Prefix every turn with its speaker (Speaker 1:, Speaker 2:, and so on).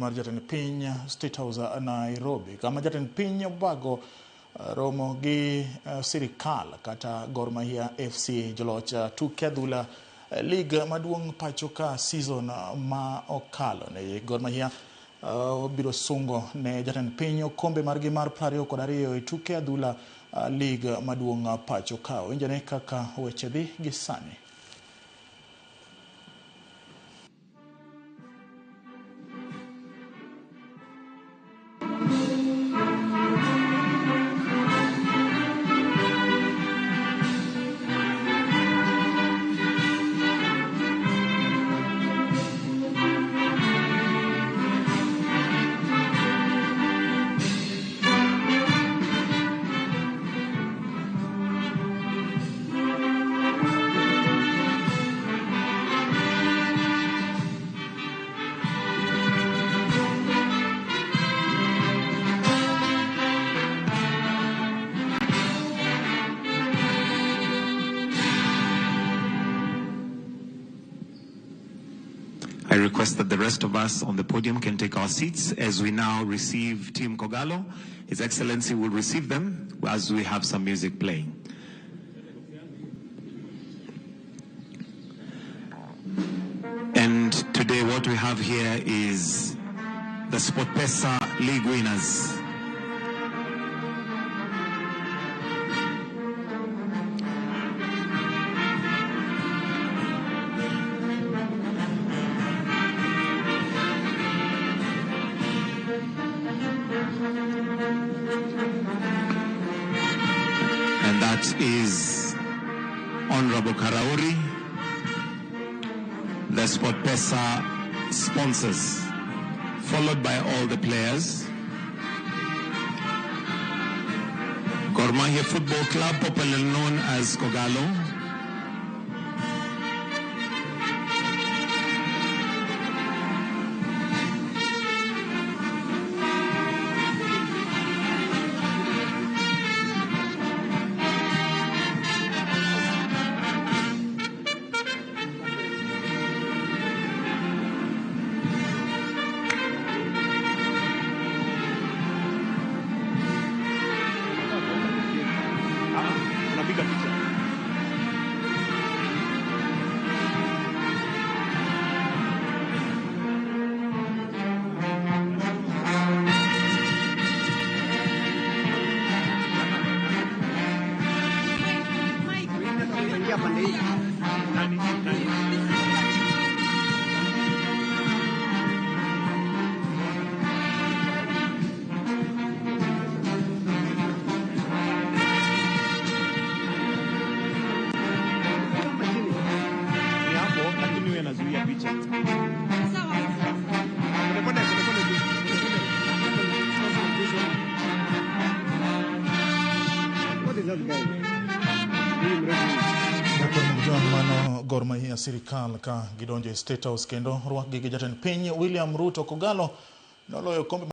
Speaker 1: mar jatend piny State House Nairobi, kama jatend piny obago romo gi sirikal kata Gor Mahia FC joloch tuke adhula league maduong' pacho ka season ma okalo ne Gor Mahia biro sungo ne jatend piny okombe margi mar 22 e tuke adhula league maduong' pacho ka. Winjane kaka weche dhi gi sani.
Speaker 2: I request that the rest of us on the podium can take our seats as we now receive Team Kogalo. His Excellency will receive them as we have some music playing. And today what we have here is the SportPesa League winners. And that is Honorable Karauri, the SportPesa sponsors, followed by all the players. Gor Mahia Football Club, popularly known as Kogalo.
Speaker 3: Unapiga picha.
Speaker 4: Ingia pande hii.
Speaker 3: Nani? Nani?
Speaker 4: Kama chini.
Speaker 3: Ni hapo lakini huyu anazuia picha. Pole pole pole pole tu.
Speaker 4: Pole pole. What is that guy? Huyu mrefu.
Speaker 1: John mano Gor Mahia sirikal ka gidonjo e State House kendo rwakgi gi jatend piny William Ruto. Kogalo noloyo kombe.